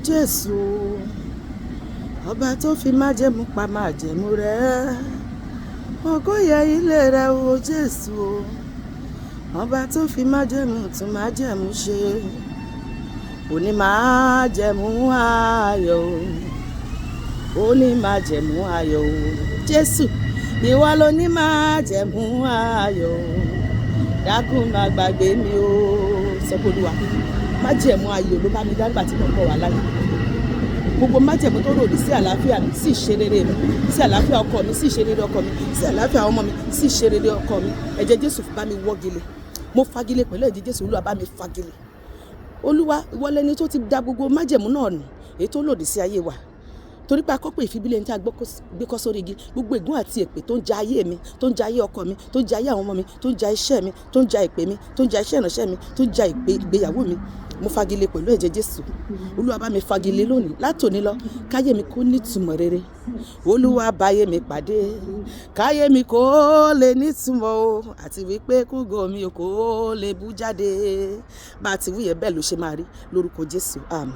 Jésù, ọba tó fi májẹ̀mú pa májẹ̀mú rẹ̀. Ògo yẹ ilé rẹ o, Jésù o, ọba tó fi májẹ̀mú tún májẹ̀mú ṣe. Òní májẹ̀mú ayọ̀ o, òní májẹ̀mú ayọ̀ o. Jésù, ìwọ ló ní májẹ̀mú ayọ̀ o. Dákun, má gbàgbé mi o. Sọ pé, Olúwa, májẹ̀mú ayọ̀ ló bá mi dá nígbà tí mo ń bọ̀ wá láyé. Gbogbo májẹ̀mú tó lòdì sí àlàáfíà mi, sí ìṣerere mi, sí àlàáfíà ọkọ mi, sí ìṣerere ọkọ mi, sí àlàáfíà ọmọ mi, sí ìṣerere ọkọ mi, ẹ̀jẹ̀ Jésù bá mi wọ́gilé. Mo fagilé pẹ̀lú ẹ̀jẹ̀ Jésù. Olúwa, bá mi fagilé. Olúwa, ìwọ lẹni tó ti da gbogbo májẹ̀mú náà nù, èyí tó lòdì sí ayé wa, torí pé akọ́pẹ́ ìfibílẹ̀ ní tí a gbé kọ́ sórí igi. Gbogbo ègún àti èpè tó ń ja ayé mi, tó ń ja ayé ọkọ mi, tó ń ja ayé àwọn ọmọ mi, tó ń ja iṣẹ́ mi, tó ń ja ìpè mi, tó ń ja iṣẹ́ ìránṣẹ́ mi, tó ń ja ìpè ìgbéyàwó mi, mo fagilé pẹ̀lú ẹ̀jẹ̀ Jésù. Olúwa, bá mi fagilé lónìí. Látòní lọ, káyé mi kó nítumọ̀ rere. Olúwa, báyé mi pàdé, káyé mi kó lè nítumọ̀ o, àti wípé kógo mi kó lè bú jáde. Bá a ti wíyẹn, bẹ́ẹ̀ ló ṣe máa rí lórúkọ Jésù. Àmín.